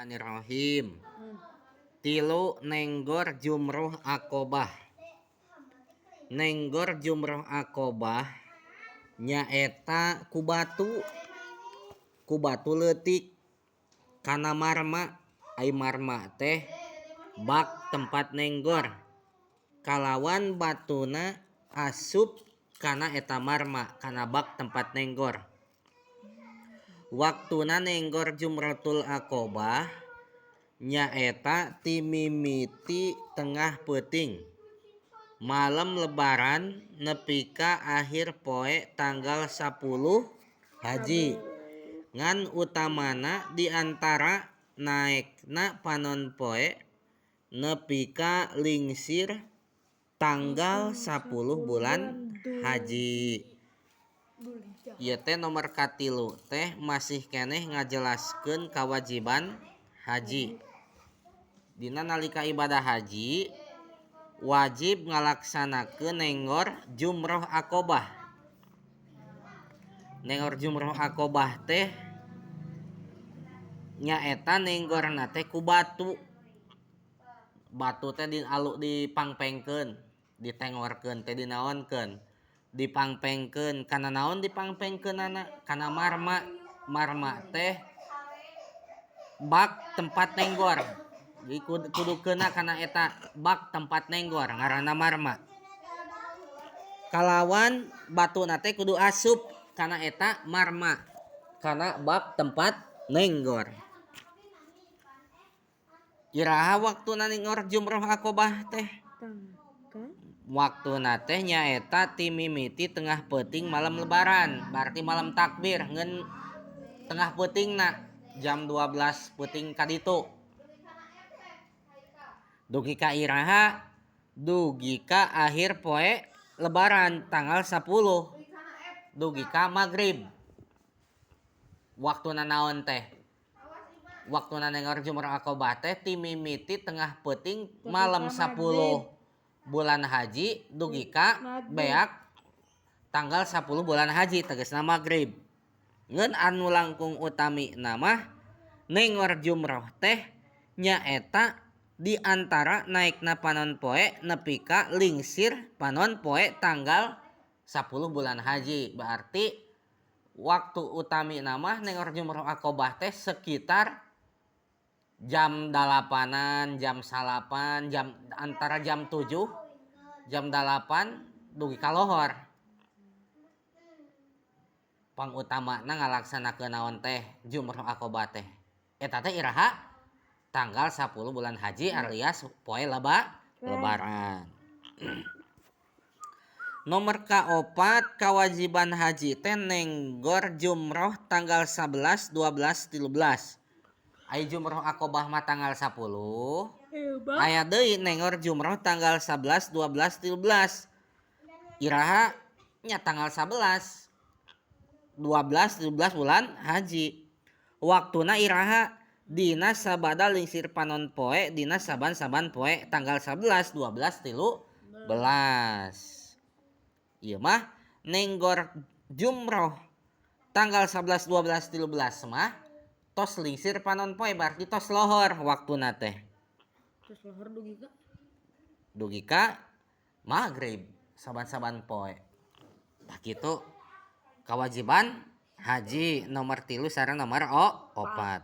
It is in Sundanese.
Bismillahirrahmanirrahim. Tilu, nenggor jumroh akobah. Nenggor jumroh akobah nyaeta ku batu, ku batu leutik kana marma. Ai marma teh bak tempat nenggor, kalawan batuna asup kana eta marma, kana bak tempat nenggor. Waktuna nenggor jumratul akobah nyaeta ti mimiti tengah peuting malam lebaran nepi ka akhir poe tanggal 10 haji, ngan utamana di antara naekna panon poe nepi ka lingsir tanggal 10 bulan haji. Ieu teh nomor katilu teh masih keneh ngajelaskeun kawajiban haji. Dina nalika ibadah haji wajib ngalaksanakeun nenggor jumroh akobah. Nenggor jumroh akobah teh nyaeta nenggorna teh ku batu. Batu teh di alu dipangpengkeun, ditengorkeun teh dinaonkeun, dipangpengkeun kana naon dipangpengkeunana? Kana marma. Marma teh bak tempat nenggor. Jadi kudu keuna kana eta bak tempat nenggor ngaranna marma. Kalawan batuna teh kudu asup kana eta marma, kana bak tempat nenggor. Iraha waktuna nenggor jumroh akobah teh? Waktuna teh nyaeta ti mimiti tengah peuting malam lebaran, berarti malam takbir ngan tengah peutingna jam 12 peuting kaditu. Dugi ka iraha? Dugi ka akhir poe lebaran tanggal 10, dugi ka maghrib. Waktuna naon teh? Waktuna nenggor jumroh akobah teh ti mimiti tengah peuting malam 10 bulan haji dugi ka beak tanggal 10 bulan haji, tegasna maghrib. Ngan anu langkung utami nama nenggor jumroh teh nyaeta di antara naikna panon poe nepi ka lingsir panon poe tanggal 10 bulan haji. Berarti waktu utami nama nenggor jumroh akobah teh sekitar jam 8-an, jam 9, jam antara jam 7, jam 8 dugi ka lohor. Pangutamana ngalaksanakeun naon teh? Jumroh akobah teh. Eta teh iraha? Tanggal 10 bulan haji alias poe lebaran. Nomor kaopat, kewajiban haji teh nenggor jumroh tanggal 11, 12, 13. Ai jumroh akobah mah tanggal 10. Aya deui nenggor jumroh tanggal 11, 12, 13. Iraha nya? Tanggal 11, 12, 13 bulan haji. Waktuna iraha? Dina sabada lingsir panon poe dina saban-saban poe tanggal 11, 12, 13. Ieu mah nenggor jumroh tanggal 11, 12, 13 mah tos lingsir panon poe, berarti tos lohor waktuna teh. Terus lohor dugi ka dugi ka maghrib saban-saban poe. Tah, kitu kewajiban haji nomor 3 sareng nomor 4.